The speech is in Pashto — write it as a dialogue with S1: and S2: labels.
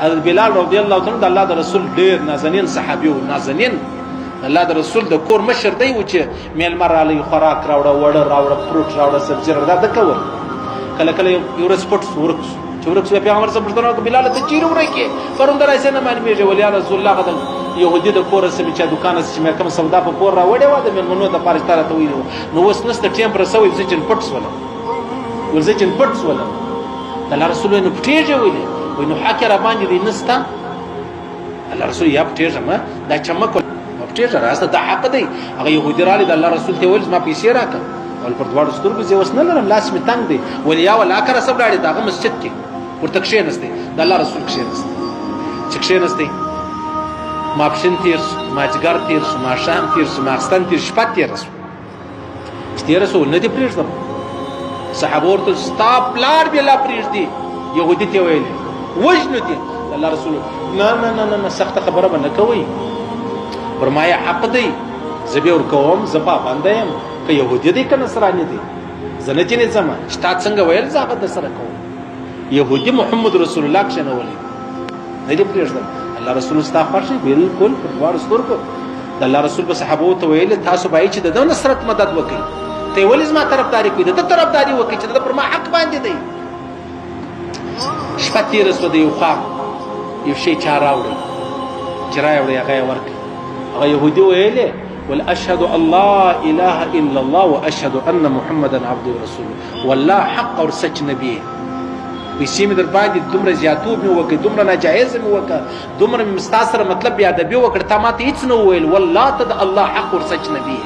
S1: حضرت بلال رضی الله تعالی د الله د رسول ډیر نازنین صحابي و، نازنین الله د رسول د کور مشر دی و چې میلمه رالی، خوراک راوړه، وړه راوړه، فروټ راوړه، سبزي راوړه، دا د کول. کله کله یو ورځ پټ شو، ورک شو. چې ورک شو، پیغمبر صلی الله علیه وسلم بلال ته چیرې ورک یې؟ پرون دراسه نه معلومیږي. ول یا رسول الله، غدل يهودي د کور سره چې دکان سره چې کوم سودا په پور راوړې و د میلمنو د پاره ستاره ته ویلو، نو اوس نسته، ټیم پر سوی، زه چې پټ شولم، ورځ چې پټ شولم. د الله رسول نو پټېږي ویلې وای، نو حق را باندې دی نستا. الله رسول یا پټېږه ما دا چمک پټېږه، راسته دا حق دی. هغه يهودي رالی، د الله رسول ته ویل ما پیسې راکړه. ول پر دواړو سترګو، زه اوس نه لرم، لاس مې تنګ دی. ول یا ولا کر سب لاړې دغه مسجد کې ورته کښېنستی، د الله رسول کښېنستی. چې کښېنستی، ماپښین تېر شو، مازدیګر تېر شو، ماښام تېر شو، ماخستن تېر شو، شپه تېره شوه. چې تېره شو، نه دې پرېږدم. صحابه ورته ستا پلار بیا لا پرېږدي، یهودي ته ویلې وژنو دې. الله رسول نه نه نه نه، سخته خبره به نه کوئ، پر ما یې حق دی، زه به ورکوم، زه پابند یم، که یهودي دی که نصراني دی، زه نه ترې ځم. چې تا څنګه ویل زه هغه در سره کوم. یهودي محمد رسول الله کښېنولی، نه دې پرېږدم. الله رسول ستا خوښ دی، بالکل پر دواړو سترګو. د الله رسول به صحابو ته ویل تاسو باید چې د ده نصرت مدد وکړئ. ته ولې زما طرفداري کوي؟ د ده طرفداري وکړئ چې د ده پر ما حق باندې دی. شپه تېره شوه، د یو خوا یو شی چا راوړی، چې راوړی هغه یې ورکړ. هغه یهودي ویلې ول اشهد ان لا اله الا الله واشهد ان محمدا عبده ورسوله، والله حق اور سچ نبی. پیسې مې در باندې دومره زیاتوب مې وکړ، دومره ناجایز مې وکړ، دومره مې ستا سره مطلب بې ادبي وکړ، تا ماته هېڅ نه وویل، والله ته د الله حق اور سچ نبی.